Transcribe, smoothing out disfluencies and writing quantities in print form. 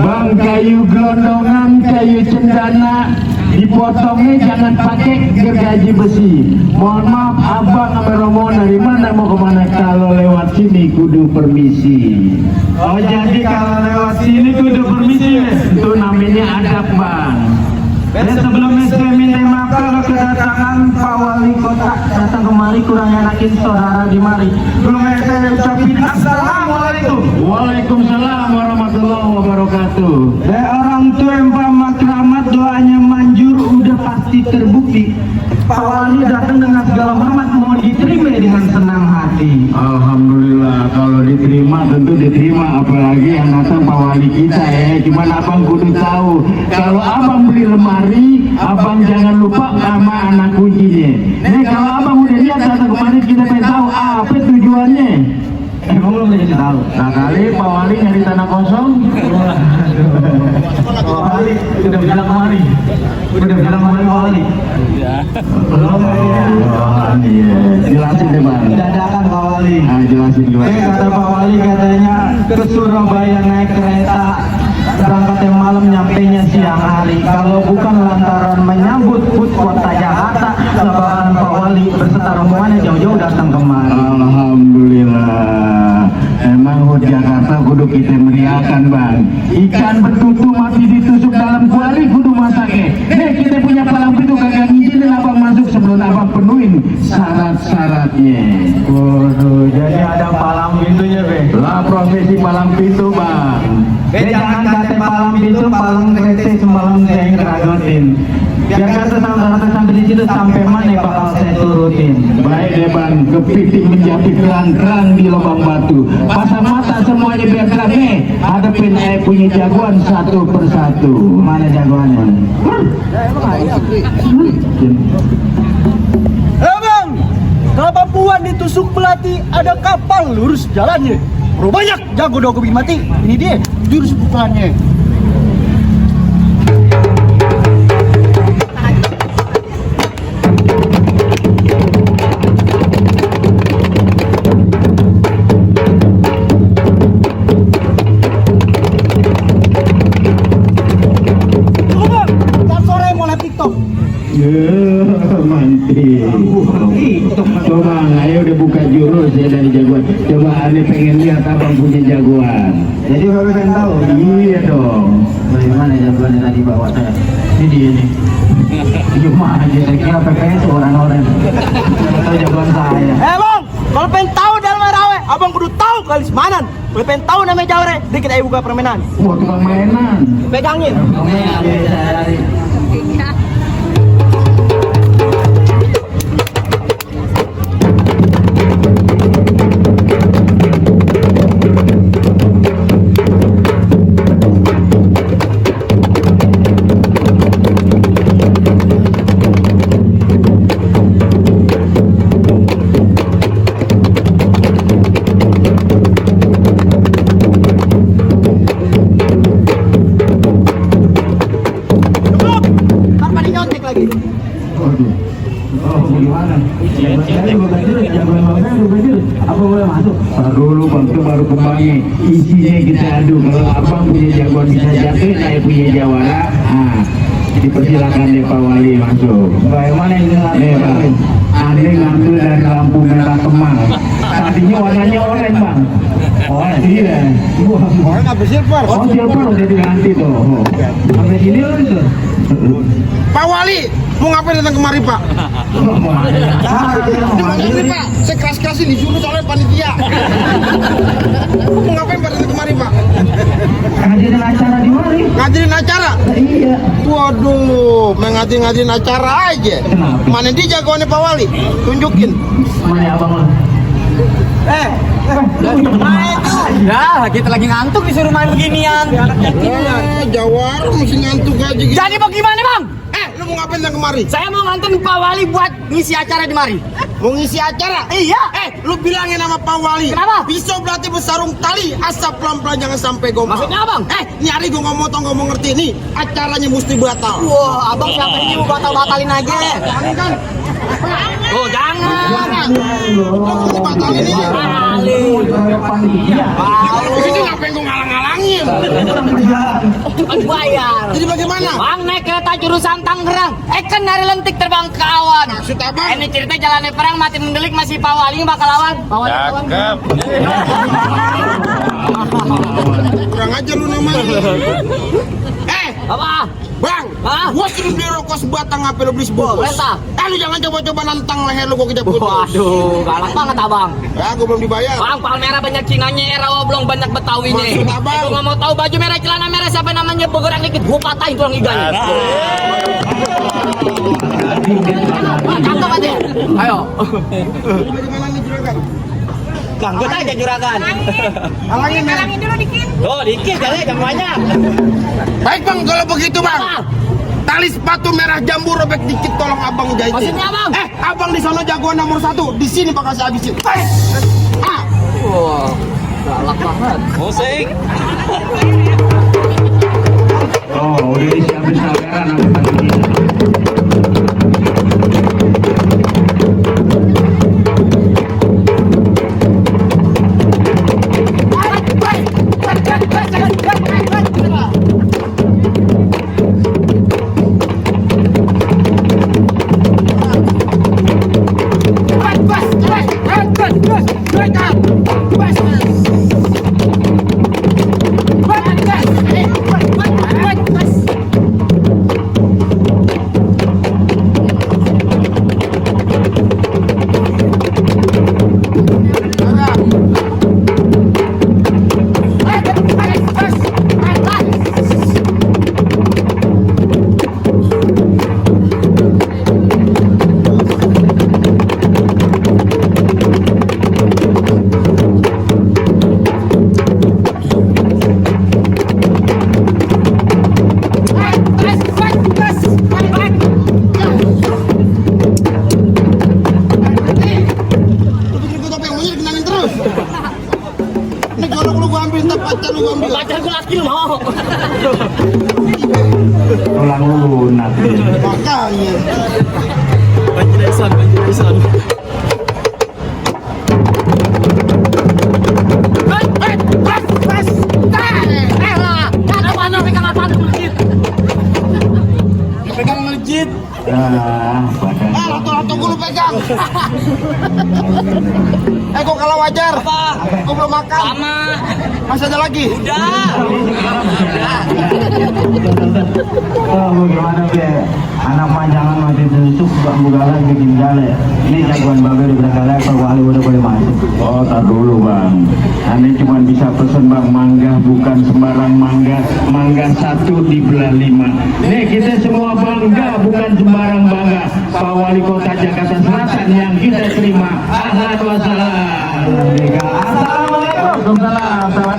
Bang, kayu gelondongan, kayu cendana dipotongnya jangan pakai gergaji besi. Mohon maaf, abang sama rombongan dari mana mau kemana? Kalau lewat sini kudu permisi. Oh, jadi kalau lewat sini kudu permisi. Itu namanya adab, Bang. Dan sebelumnya saya minta maaf kalau kedatangan Pak Wali Kota datang kemari kurang enakin saudara di mari. Belum saya ucapin assalamualaikum. Waalaikumsalam warahmatullahi wabarakatuh. Dan orang tua yang maklumat doanya manjur udah pasti terbukti. Pak Wali datang dengan segala hormat, mohon diterima dengan senang hati. Alhamdulillah, kalau diterima tentu diterima, apalagi yang datang Pak Wali kita ya. Cuman abang kudu tahu, kalau abang beli lemari, abang jangan lupa sama anak kuncinya. Nih kalau abang udah lihat datang kemarin, kita pengen tahu apa tujuannya. Emang belum dikasih tahu. Nah kali Pak Wali nyari tanah kosong. Pak Wali udah bilang kemari. Udah bilang kemari Pak Wali. Belum. Jelasin deh Bang. Dadakan Pak Wali. Nah jelasin gimana. Kata Pak Wali katanya ke Surabaya naik kereta. Berangkatnya malam, nyampainya siang hari. Kalau bukan lantaran menyambut HUT Kota Jakarta, lebaran Pak Wali beserta rombongannya jauh-jauh datang kemari. Alhamdulillah. Emang HUT Jakarta kudu kita meriakan Bang. Ikan betutu mati ditusuk dalam kuali kudu masaknya. Nih kita punya palang pintu kagak ngizinin abang masuk sebelum abang penuhin syarat-syaratnya. Waduh, jadi ada palang pintunya Be. Lah profesi palang pintu Bang. Jangan kata palang pintu, palang kereta semalam saya ngeragotin. Biar kata sampai di situ sampai mana bakal saya turutin. Baik deh Bang, kepiting menjadi kerang-kerang di lubang batu. Pasang mata semuanya biar terang. Hadapin punya jagoan satu persatu. Mana jagoannya? Bang, kalau Papuan ditusuk pelatih ada kapal lurus jalannya. Bro banyak jago dogo bikin mati. Ini dia jurus pukulannya. Mantap. Coba ayo udah buka jurus ya dari jagoan. Coba aneh pengen lihat abang punya jagoan. Jadi baru pengen tahu. Iya dong. Bagaimana jagoannya tadi bawa saya? Ini. Cuma aja saya kira PPS orang-orang. Tahu jagoan saya. Bang, kalau pengen tahu dalam rawe, abang kudu tahu kali semanan. Kalau pengen tahu namanya jawre, dikit ayo buka permainan. Wah, tukang mainan. Pegangin. Dulu bang itu baru kembangnya isinya kita adu. Kalau abang punya jagoan bisa jatuh, saya punya jawara. Dipersilakan deh Pak Wali masuk. Bagaimana ini bang? Aneh ngambil dari lampu merah Kemang. Tadinya warnanya oranye bang. Oh iya. Orang nggak silver. Oh silver udah diganti tuh. Sampai sini tuh. Pak Wali, mau ngapain datang kemari Pak? Ini Pak, saya keras-kerasin disuruh soalnya panitia. Mau ngapain Pak datang kemari Pak? Ngadirin acara di mari. Ngadirin acara? Iya. Waduh, ngadirin acara aja. Kenapa? Mana dia jagoannya Pak Wali? Tunjukin. Mana abang? Ya, kita lagi ngantuk disuruh main beginian. Jawar mesti ngantuk aja gitu. Jadi bagaimana bang? Lu mau ngapain datang kemari? Saya mau nganterin Pak Wali buat ngisi acara di mari. Mau ngisi acara? Iya. Lu bilangin nama Pak Wali. Kenapa? Pisau berarti bersarung tali, asap pelan-pelan jangan sampai gombal. Maksudnya abang? Nyari gue ngomong tau gak mau ngerti nih, acaranya mesti batal. Wah, abang siapa ini mau batal-batalin aja. Kan? Oh, jangan. Ini ngapain gue ngalang-ngalangin? Bayar. Jadi bagaimana? Bang naik kereta jurusan Tangerang. Kan dari lentik terbang ke awan. Maksud apa? Ini cerita jalannya perang mati mendelik masih Pawali bakal lawan. Pawali lawan. Kurang aja lu namanya. Apa? Bang, Hah? gua sering beli rokok sebatang apa lu beli sebungkus? Renta. Lu jangan coba-coba nantang leher lu gua kita putus. Waduh, galak banget abang. Ya, gua belum dibayar. Bang, Palmera banyak Cinanya, era Oblong banyak Betawinya. Maksud abang? Gua nggak mau tahu baju merah, celana merah, siapa namanya bergerak dikit, gua patahin tulang iganya. Cakep aja. Ayo. Bagaimana nih juragan? Ganggut aja juragan. Halangin ya. Oh, dikit kali, jangan banyak. Baik bang, kalau begitu bang. Apa? Tali sepatu merah jambu robek dikit tolong abang jahitin. Maksudnya abang? Abang di sana jagoan nomor 1. Di sini bakal saya habisin. Wah, galak banget. Musik. Oh, udah disiapin saweran apa tadi? Ini golok lu gua ambil, ntar pacar lu gua ambil. Pacar gue laki lu mau. Tulang lunak. Makanya. Banjir. Pegang melejit. Badan. Lato-lato gua lu pegang. Kok kalah wajar? Apa? Gua belum makan. Sama. Masih ada lagi? Udah. Oh, bagaimana be? Anak panjangan mati tusuk, bang bugalan bikin gale. Ini jagoan babe udah gale, Pak Wali udah boleh masuk. Oh, tar dulu bang. Ini cuma bisa pesen bang mangga, bukan sembarang mangga. Mangga 1 dibelah 5. Nih kita semua bangga, bukan sembarang bangga. Pak Wali Kota Jakarta Selatan yang kita terima. Ahlan wa sahlan. Assalamualaikum. Waalaikumsalam.